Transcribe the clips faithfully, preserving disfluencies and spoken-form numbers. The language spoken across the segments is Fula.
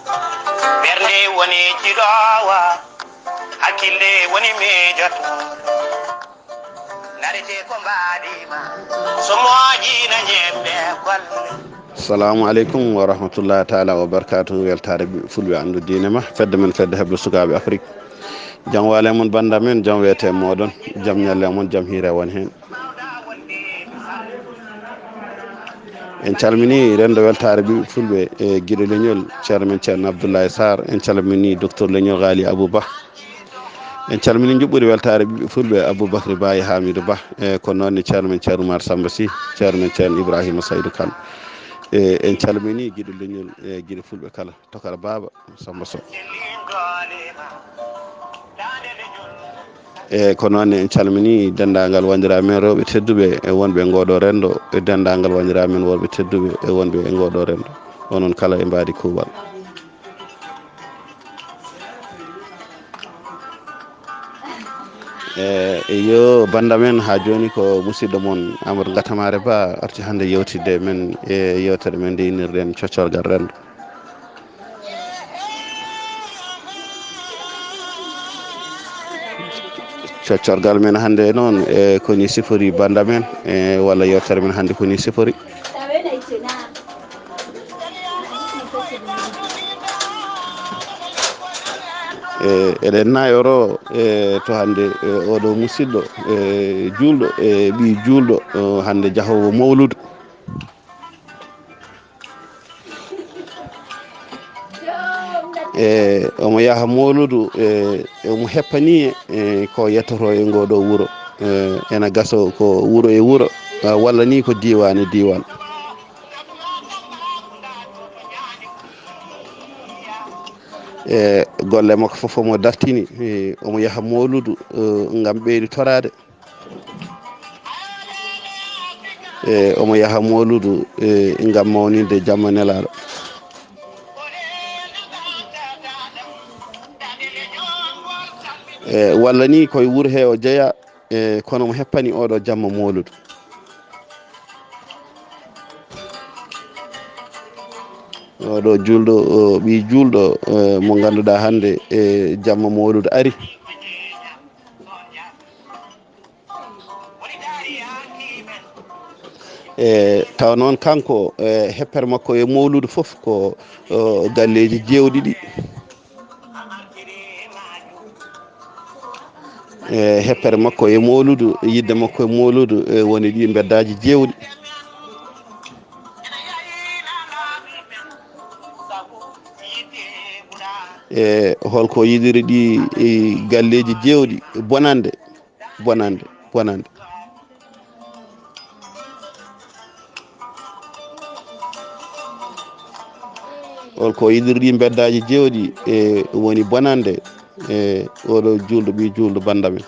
Ɓernde woni jiɗoowa, hakkille woni miijotooɗo. Narete ko mbaɗima, so moƴƴina ñebbe golle. Salamu aleykum wa rahmatullahi taala wa barakatuh. Weltaare ɓiɓɓe fulɓe anndu diine ma, fedde men, fedde heblo sukaaɓe Afrik. Jam waale mon, bannda men, jam weete e mooɗon, jam ñalle mon, jam hiire won heen. En calmini renndo weltaare ɓiɓɓe fulɓe e giɗo leñol, ceerno men ceerno Abdoulaye Sarr. En calmini docteur leñol Ghali Abou Ba. En calmini njuɓɓudi weltaare ɓiɓɓe fulɓe Aboubacry Ba e Hamidou Ba. E ko noon ne ceerno men ceerno Oumar Samba Sy, ceerno men ceerno Ibrahima Saydou Kane. E en calmini giɗo leñol e giɗo fulɓe kala. Tokara Baaba Samba Sow. E ko noon ne en calmini denndaangal wanndiraaɓe men rewɓe tedduɓe e wonɓe e ngooɗoo renndo, e denndaangal wanndiraaɓe men worɓe tedduɓe e wonɓe e ngooɗoo renndo. Onon kala e mbaadi kuuɓal. E, e yo bannda men haa jooni ko musidɗo mon Amadou Gatamare Ba arti hannde yewtidde men e yewtere men nde innirɗen coccorgal renndo. Coccorgal men hannde noon, e, ko ni sifori bannda men, e, walla yewtere men hannde ko ni sifori. E, eɗen nayoro, e, to hannde, e, oɗo musidɗo, e, juulɗo, e, ɓii juulɗo, o, hannde jahoowo mawludu. E, omo yaha mawludu, e, omo heppani, e, ko yettoto e ngoɗo wuro. E, ena gaso ko wuro e wuro, a, walla ni ko diiwaan e diiwaan. E, golle makko fof omo dartini, e, omo yaha mawludu, e, ngam ɓeydi toraade. E, omo yaha mawludu, e, ngam mawninde jamma nelaaɗo. E, walla ni koye wuro he o jeya, e, kono mo heppani oɗo jamma mawludu. Oɗo juulɗo, o ɓii juulɗo, e, mo ngannduɗaa hannde, e, jamma mawludu ari. E, tawa noon kanko, e, heppere makko e mawludu fof ko, o, galleeji jeewɗiɗi. E, heppere makko e mawludu, yidde makko e mawludu, e, woni ɗi mbeddaaji jeewɗi. E, holko yiɗiri ɗi, e, galleeji jeewɗi bonande? Bonande, bonande. Holko yiɗirɗi mbeddaaji jeewɗi, e, woni bonande, e, oɗo juulɗo, ɓii juulɗo bannda men.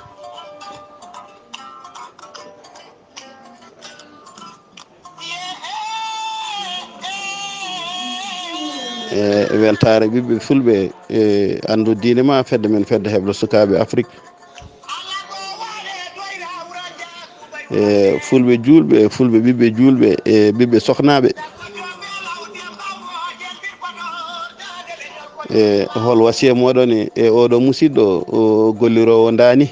E, weltaare ɓiɓɓe fulɓe, e, anndu diine ma, fedde men, fedde heblo sukaaɓe Afrik. E, fulɓe juulɓe, fulɓe ɓiɓɓe juulɓe, e, ɓiɓɓe sohnaaɓe. E, hol wasiya moɗon e, e oɗo musidɗo, o golliroowo ndaani?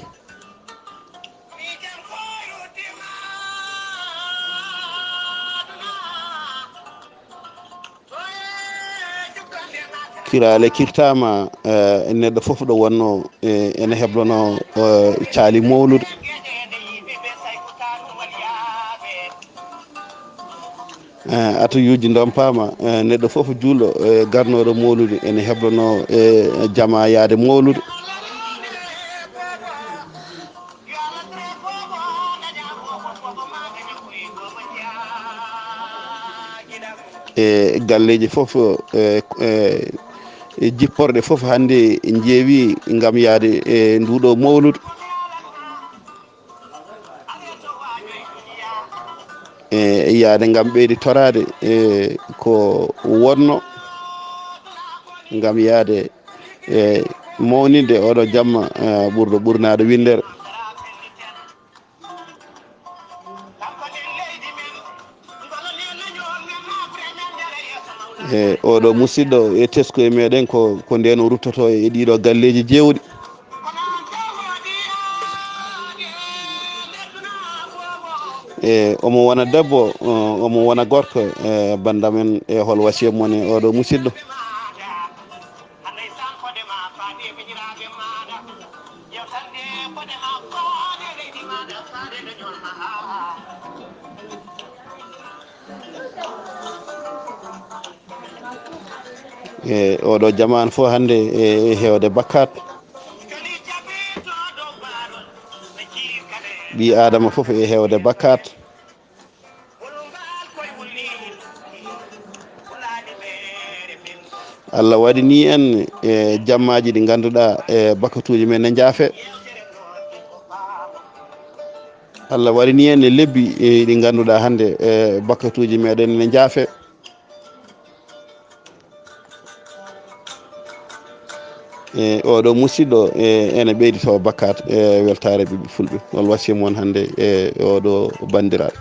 Kiraale kirtaama, eh, neɗɗo fof ɗo wonno, eh, ene heblono, eh, caali mawludu. Eh, atuyuuji ndompaama, eh, neɗɗo fof juulɗo, eh, garnooɗo mawludu ene heblono, eh, jama yaade mawludu. E galleeji fof, e, e, e jipporɗe fof hannde njeewi ngam yahde e nduuɗo mawludu. E yahde ngam ɓeydi toraade, e ko wonno ngam yahde e mawninde oɗo jamma, e ɓurɗo ɓurnaaɗo winndere. E oɗo musidɗo e tesko e meɗen ko, ko nden o ruttoto e ɗiɗo galleji jewɗi. E omo wona debbo, o-, omo wona gorko, e bandamen e hol wasiyam mon e oɗo musidɗo. E oɗo jamaan fof hannde e, e heewde bakkat. Ɓii Aadama fof e heewde bakkat. Allah waɗini en e jammaaji ɗi ngannduɗaa e bakkatuuji men ne njaafe. Allah waɗini en e lebbi, e, ɗi ngannduɗaa hannde, e, bakkatuuji meɗen ne njaafe. E, oɗo musidɗo, e, ene ɓeydito bakkat e weltaare ɓiɓɓe fulɓe. Hol wasiya mon hannde e oɗo banndiraaɗo?